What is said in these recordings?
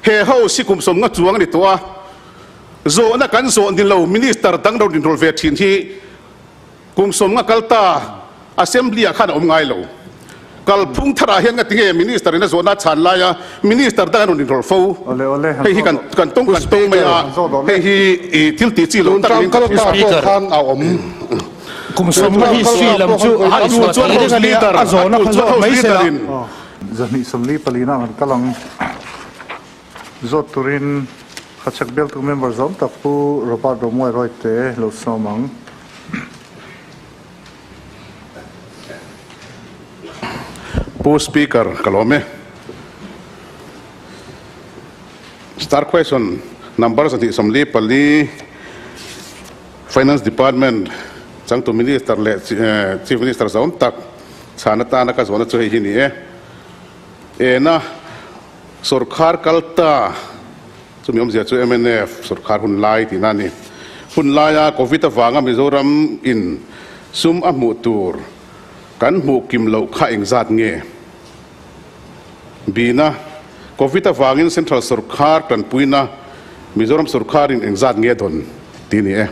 He House hi kum 50 chuang a ni tawh a, zawhna kan zawh ni lo Minister dang ro inrawlh ve thin hi kum 50 kal ta Assembly ah khan a awm ngai lo. Kalphung tharah hian nga tinge Minister in a zawhna a chhan laia Minister dang an rawn inrawlh fo? Hei hi kan kan tawng kan tawng mai a, hei hi i thil tih chi lo tak niin ka hria. Speaker, Kum 50 history lam chu a A tul chuan House Leader, a tul chuan House Leader in. 244 ah kan kal ang. Zawt turin Hachhek bialtu member zawm tak Pu Robert Romuai Royte lo sawm ang. Pu Speaker, ka lawm e. Star question number 244, Finance Department changtu Minister leh Chief Minister zawm tak chhan atana ka zawhna chu hei hi ni e. Ena sorkar kal ta chumi awmzia chu mnf sorkar hun lai tihna a ni. Hun laia Covid avanga Mizoram in sum a hmuh tur kan hmuh kim loh kha engzat nge? Bina, Covid avangin Central sorkar tanpuina Mizoram sorkarin engzat nge dawn tih ni e.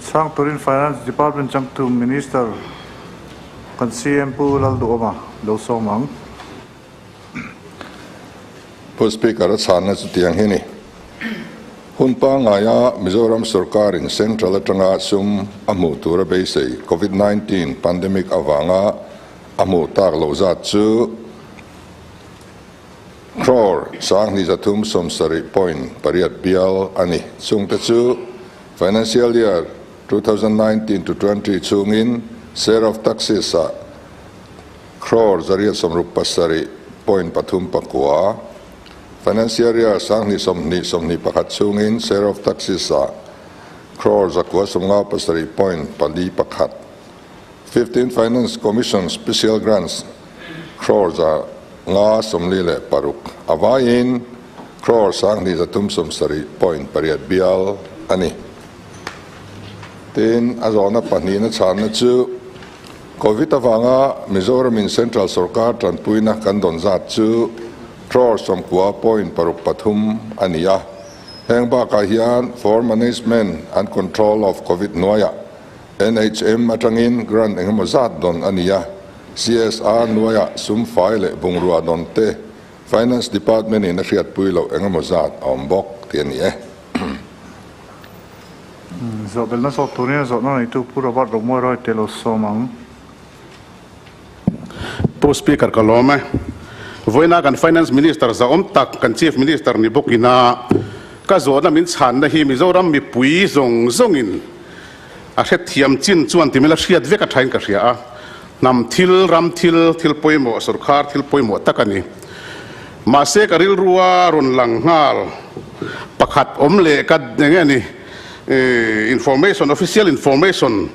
Chhang turin Finance Department changtu Minister kan CM Pu Lalduhawma lo sawm ang. Pu Speaker, a chhanna chu tiang hi ni. Hun pangngaia Mizoram sorkarin Central atanga sum a hmuh tur a beisei Covid 19 pandemic avanga a hmuh tak loh zat chu crore 2370.8 bial a ni. Chungte chu Financial Year 2019 to 20 chhungin share of taxes ah crore 167.39, Financial Year 2020 21 chhungin share of taxes ah crore 957.41, 15 Finance Commission Special Grants crore 546, a vaiin crore 2370.8 bial a ni. Tin, a zawhna pahnihna chhanna chu Covid avanga Mizoramin Central sorkar tanpuina kan dawn zat chu crore 90.63 a ni a. Heng bakah hian for Management and Control of Covid hnuaiah NHM atangin grant engemaw zat dawn a ni a, CSR hnuaiah sum fai leh bungrua dawn te Finance Department in a hriatpui loh engemaw zat a awm bawk tih a ni e. Zawhbelna zawt turin a zawhna neitu Pu Robert Romuai Royte lo sawm ang. Pu Speaker ka lawm e. Vawiina kan Finance Minister zahawm tak kan Chief Minister ni bawkina ka zawhna min chhanna hi Mizoram mipui zawng zawngin a hrethiam chin chuan ti mila hriat vek a thain ka hria a. Hnam thil, ram thil, thil pawimawh, sorkar thil pawimawh tak a ni. Mahse ka rilrua rawn lang nghal pakhat awm leh ka eng nge ni information, official information,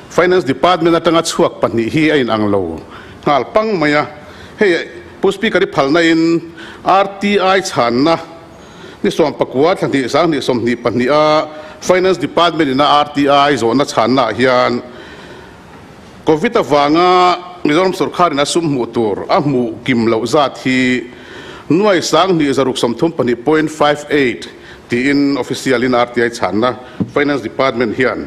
Finance Department atanga chhuak pahnih hi a inang lo nghal pang mai a. Hei Pu Speaker i phalna in RTI chhanna ni 19 thla hnih 2022 a Finance Department ina RTI zawhna chhanna ah hian Covid avanga Mizoram sorkarin a sum hmuh tur a hmuh kim loh zat hi nuai 2634.58 tiin official in RTI chhanna Finance Department hian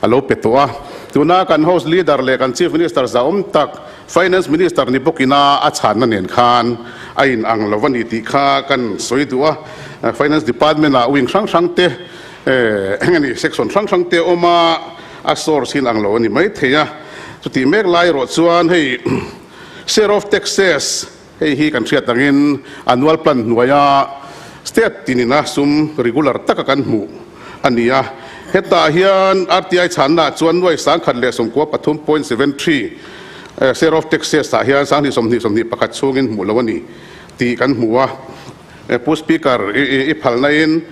a lo pe tawh a. Tuna kan House Leader leh kan Chief Minister zahawm tak Finance Minister ni bawkina a chhanna nen khan a inang lo a ni tih kha kan sawi duh a. Finance Department ah wing hrang hrang te eng a ni section hrang hrang te awm a, a source hi inang lo a ni maithei a. Chutih mek lai erawh chuan hei share of taxes hei hi kan hriat angin annual plan hnuaia state tinina sum regular taka kan hmuh a ni a. Hetah hian RTI chhannaah chuan nuai 193.73 share of taxes ah hian 2021 chhungin hmuh lo a ni tih kan hmu a. Pu Speaker, i phalna in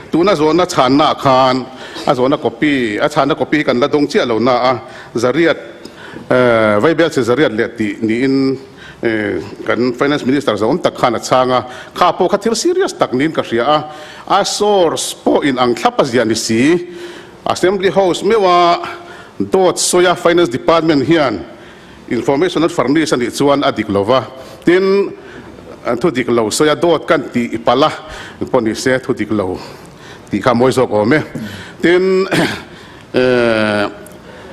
tuna zawhna chhanna ah khan a zawhna copy, a chhanna copy hi kan la dawng chiah lo na a, zariat, vaibel che zariat leh tih niin kan Finance Minister zawm tak khan a chhang a, kha pawh kha thil serious tak niin ka hria a, a source pawh in ang thlap a ziah ni si, Assembly House meuha dawt sawi a Finance Department hian Information an furnish a nih chuan a dik lo va, tin, An thu dik lo sawi a, dawt kan tih palh a, pawh ni se thu dik lo tih kha a mawi zawk awm e. Tin,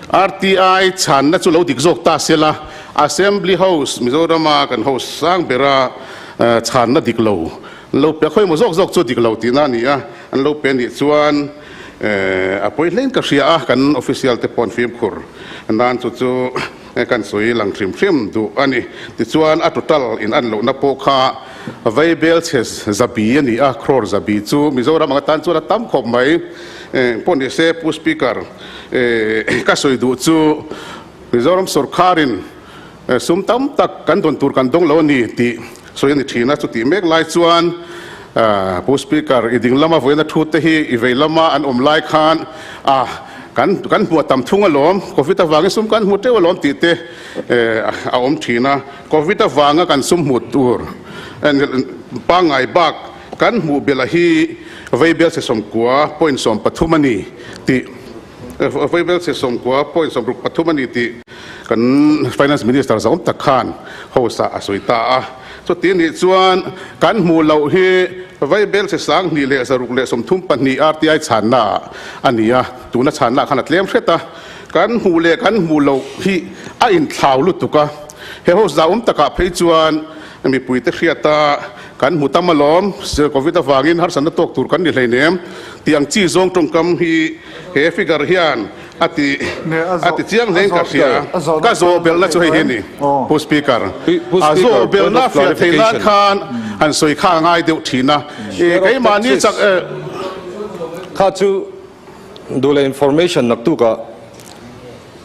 RTI chhanna chu lo dik zawk ta se la, Assembly House, Mizorama kan house sang bera chhanna dik lo an lo pe a, khawimaw zawk zawk chu dik lo tihna a ni a, an lo pe nih chuan a pawi hlein ka hria a, kan official te pawh an fimkhur nan chu chu kan sawi lang hrim hrim duh a ni. Tichuan a total in an lohna pawh kha Vaibel chhe zabi a ni a, crore zabi chu Mizoram ang atan chuan a tam khawp mai. Pawh ni se Pu Speaker ka sawi duh chu Mizoram sawrkharin sum tam tak kan dawn tur kan dawng lo a ni tih sawi a ni thin a, chutih mek lai chuan Pu Speaker i ding lama vawiina thu te hi i vei lama an awm lai khan a kan kan hmuh a tam thung alawm, Covid avangin sum kan hmu teuh alawm tih te a awm thin a, Covid avanga kan sum hmuh tur pangngai bak kan hmuh belh a hi Veibel chhe 90 point 13 a ni tih Veibel chhe 90 point 63 a ni tih kan Finance Minister zahawm tak khan house ah a sawi ta a. Chuti nih chuan kan hmuh loh hi Veibel chhe 2632 RTI chhanna ah a ni a, tuna chhanna ah khan a tlem hret a. Kan hmuh leh kan hmuh loh hi a inthlau lutuk a, he house zahawm takah phei chuan Mipuite hriata kan hmu tam alawm, Covid avangin harsatna tawk tur kan ni hleinem tih ang chi zawng tawngkam hi he figure hian a ti a ti chiang hlein ka hria. Ka zawh belhna chu hei hi a ni, Pu Speaker. A zawh belhna fiah theih nan khan han sawi kha a ngai deuh thin a, keimahni chak. Kha chu duh leh information naktukah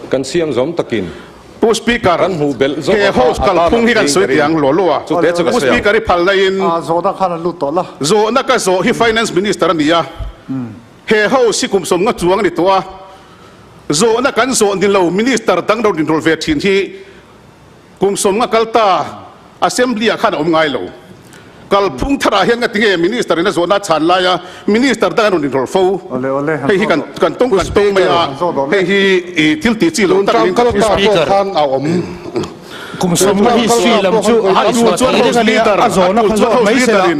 kan siam zawm takin. Pu Speaker, Kan hmuh belh zawk he a kha house a tan kalphung hi ang kan tiin sawi ka ring. tiang law law a. Chute chu ka Pu sawi ang. Speaker i phalna in. Zawhna khan an lut tawh la. Zawhna ka zawh hi Finance Minister a ni a. He house hi kum 50 chuang a ni tawh a. Zawhna kan zawh ni lo Minister dang ro inrawlh ve thin hi kum 50 kal ta Assembly ah khan a awm ngai lo. Kalphung tharah hian ngati nge Minister in a zawhna a chhan laia Minister dang an rawn inrawlh fo. Hei hi kan kan tawng kan tawng mai a, hei hi i thil tih chi lo tak niin ka hria. Speaker, kum 50 history lam chu a A tul chuan House Leader, a tul chuan House Leader in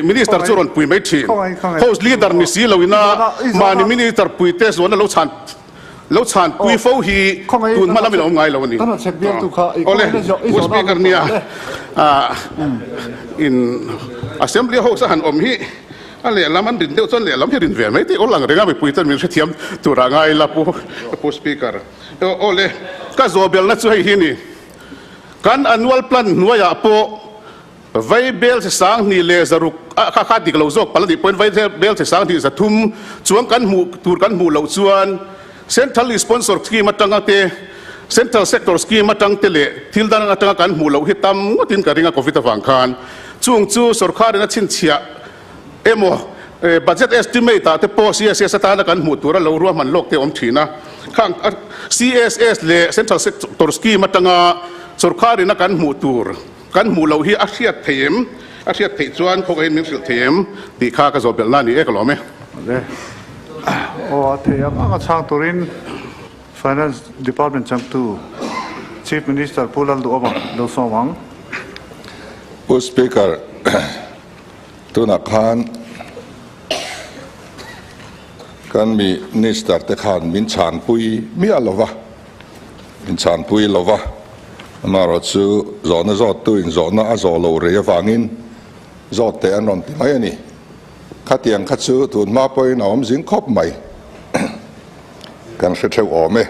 Minister chu rawn pui mai thin. House Leader ni si lo ina mahni Minister puite zawhna lo chhan Lo chhan pui fo hi tun hma lam in a awm ngai lo a ni. Awle, Pu Speaker nia in Assembly House a han awm hi a lehlam an rin deuh chuan lehlam hi rin ve mai tih awl ang reng a mipui chuan min hrethiam tur ah ngai ila Pu Speaker. Awle, ka zawhbelna chu hei hi a ni. Kan annual plan hnuaiah pawh Vai bel che 2600 a kha kha dik lo zawk palh a nih pawhin vai bel che 2300 chuang kan hmuh tur kan hmuh loh chuan Central Sponsor Scheme atanga te Central Sector Scheme atang te leh thil dang atanga kan hmuh loh hi tam ngawtin ka ring a Covid avang khan chung chu sorkharin a chhinchhiah emaw budget estimate ah te pawh CSS atana kan hmuh tura lo ruahman lawk te a awm thin a khang CSS leh Central Sector Scheme atanga sorkharin a kan hmuh tur Kan hmuh loh hi a hriat thei em? A hriat theih chuan khawngaihin min hrilh thei em? Tih kha ka zawh belhna a ni e, ka lawm e. Awle. Aw a thei ang ang a chhang turin Finance Department changtu Chief Minister Pu Lalduhawma lo sawm ang. Pu Speaker, tunah khan kan Minister te khan min chhanpui miah lova. Inchhanpui lova, amaherawh chu zawhna zawttu in zawhna a zawh loh rei avangin zawt teh an rawn ti mai a ni. Khatiang kha chu tun hma pawhin a awm zing khawp mai. Kan hre theuh awm e.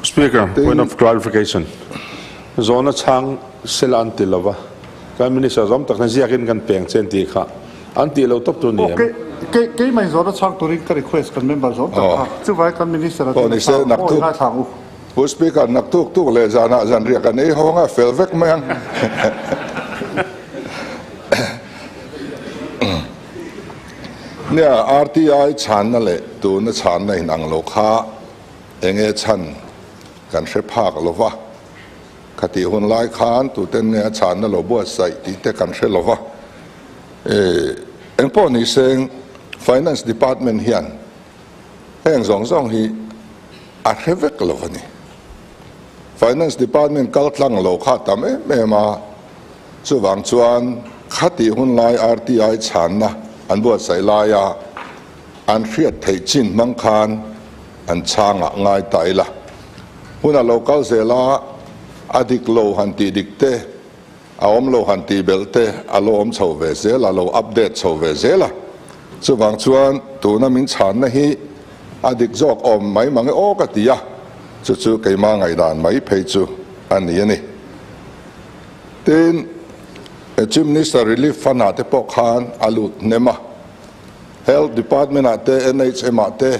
Speaker, point of clarification. Zawhna chhang sela an ti lova, kan Minister zawm tak na ziakin kan peng che an tih kha. An tih lo tawp tur ni em? Keimah in zawhna chhang turin ka request kan member zawm tak kha. Chuvai kan minister a tin a chhang aw i ngaithla ang u. Pu Speaker, naktuk tuk leh zanah zanriah kan ei hawng a, fel vek mai ang. Nia, RTI chhanna leh tuna chhanna inang lo kha enge chhan kan hre phak lo va. Khatih hun lai khan tuten nge a chhanna lo buatsaih tih te kan hre lo va. Engpawh ni seng Finance Department hian heng zawng zawng hi a hre vek lo a ni. Finance Department kal tlang lo kha tam em em a. Chuvang chuan khatih hun lai RTI chhanna an buatsaih laia an hriat theih chin hmang khan an chhangah ngai ta ila. Hun a lo kal zel a, a dik lo han tih dik te, a awm lo han tih belh te a lo awm chho ve zel a, lo update chho ve zel a. Chuvang chuan tuna min chhanna hi a dik zawk awm mai mang e aw ka ti a, chu chu keimah ngaihdan mai phei chu a ni a ni. Tin, Chief Minister Relief Fund ah te pawh khan a lut hnem a, Health Department ah te, NHM ah te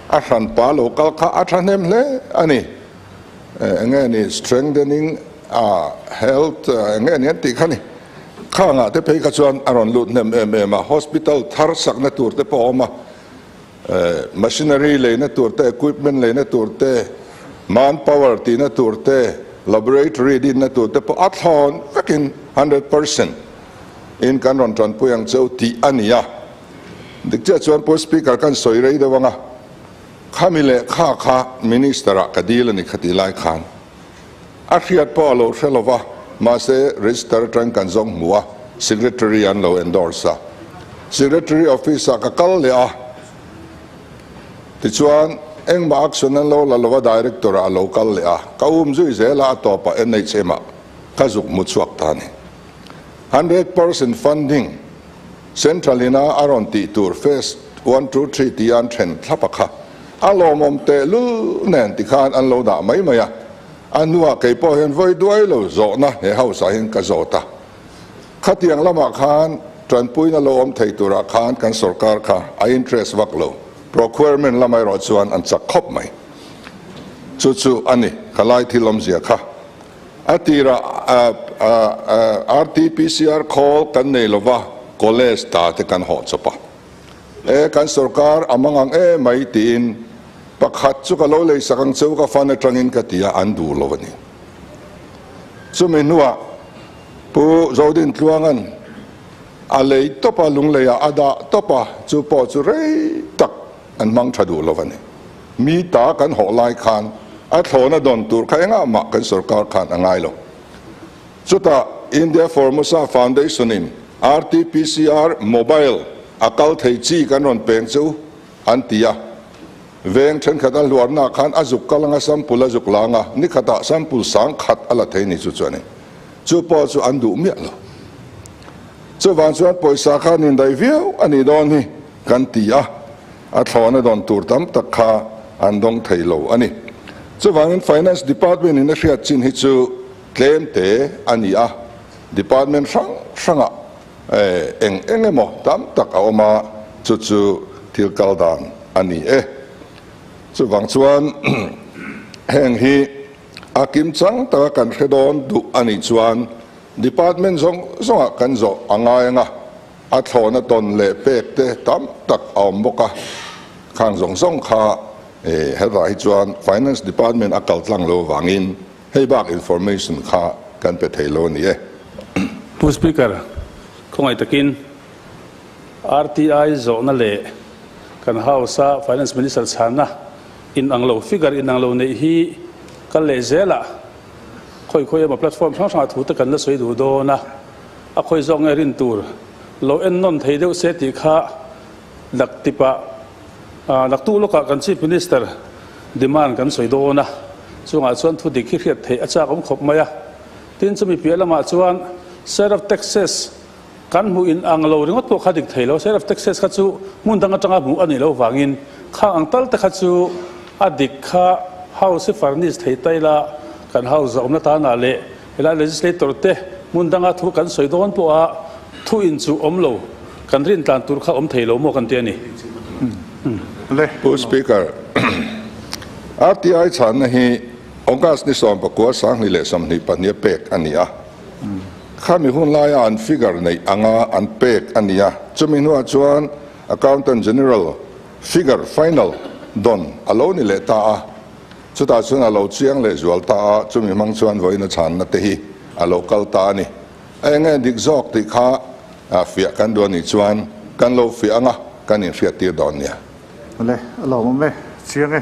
a hranpa lo kal kha a thahnem hle a ni. Eng nge ni Strengthening Health eng nge ni an tih kha ni. Khangah te phei kha chuan a rawn lut hnem em em a, Hospital thar sakna tur te pawh a awm a, Machinery leina tur te, equipment leina tur te, manpower tihna tur te, laboratory dinna tur te pawh a thlawn vekin 100% in kan rawn tanpui ang cheu tih a ni a. Dik chiah chuan Pu Speaker kan sawi rei deuh ang a, khami leh kha kha Minister ah ka dil a ni kha tih lai khan a hriat pawh a lo hre lo va, mahse register atang kan zawng hmu a, Secretary an lo endorse a. Secretary office ah ka kal leh a, tichuan engmah action an lo la lo a, Director ah a lo kal leh a, ka um zui zel a, a tawpah NHM ah ka zuk hmu chhuak ta a ni. 100% funding Central ina a rawn tih tur phase one, two, three tia an then thlap a kha a lawmawm tehlul nen tikhan an lo dah mai mai a, a hnuah kei pawh hian vawi duai lo zawhna he house ah hian ka zawt a, khatiang lamah khan tanpuina lo awm thei turah khan kan sorkar kha a interest vak lo, procurement lamah erawh chuan an chak khawp mai. Chu chu a ni ka lai thil awmzia kha. A tirah RT-PCR khawl kan nei lova, college ta te kan hawh chawp a. E, kan sorkar a mang ang e mai tiin pakhat chu ka lo lei sak ang cheu ka fan atangin ka ti a, an duh lo a ni. Chumi hnuah Pu Zodin Tluanga'n a lei tawp a, lungleiah a dah tawp a, chu pawh chu rei tak an hmang tha duh lo a ni. Mi ta kan hawh lai khan a thlawna dawn tur kha engah mah kan sorkar khan a ngai lo. Chutah India Formosa Foundation in RT-PCR mobile a kal thei chi kan rawn peng chu an ti a. Veng thenkhat a hluarna khan a zuk kal anga sample a zuk lang a, nikhatah sample sang khat a la thei ni chu chuan in chu pawh chu an duh miah lo. Chuvang chuan pawisa khan indaih viau a nih dawn hi kan ti a. A thlawhna dawn tur tam tak kha an dawng thei lo a ni. Chuvangin Finance Department in a hriat chin hi chu tlem te a ni a, Department hrang hrangah eng eng emaw tam tak a awm a, chu chu thil kal dan a ni e. Chuvang chuan heng hi a kim chang taka kan hre dawn duh a nih chuan Department zawng zawngah kan zawh a ngai ang a. A thlawhna tawn leh pek te tam tak a awm bawk a, khang zawng zawng kha hetah hi chuan Finance Department a kal tlang lo avangin hei bak information kha kan pe thei lo a ni e. Pu Speaker, khawngaih takin RTI zawhna leh kan House-a Finance Minister chhanna inang lo, figure inang lo neih hi kal leh zelah khawi khawi emaw platform hrang hrangah thu te kan la sawi duh dawn a. A khawi zawk nge rin tur lo en nawn thei deuh se tih kha dak tipah naktuk lawkah kan Chief Minister demand kan sawi dawn a, chungah chuan thu dik hi hriat theih a chak awm khawp mai a. Tin, chumi piah lamah chuan share of taxes kan hmuh in ang lo ringawt pawh kha dik thei lo, share of taxes kha chu hmun dang atanga hmuh a nih loh vangin khang ang tal te kha chu a dik kha House hi furnish thei ta ila kan House zahawmna tanah leh Helai legislator te hmun danga thu kan sawi dawn pawha thu inchuh awm lo, kan rin tlan tur kha awm thei lo maw kan ti a ni. Pu Speaker, RTI chhanna hi August ni 19 2022 a pek a ni a. Khami hun laia an figure neih anga an pek a ni a. Chumi hnuah chuan Accountant General figure final dawn a lo ni leh ta a. Chutah chuan a lo chiang leh zual ta a, chumi hmang chuan vawiin a chhanna te hi a lo kal ta a ni. A eng nge dik zawk tih kha fiah kan duh a nih chuan kan lo fiah ang a, kan inhriattir dawn nia. Awle, a lawmawm e, chiang e.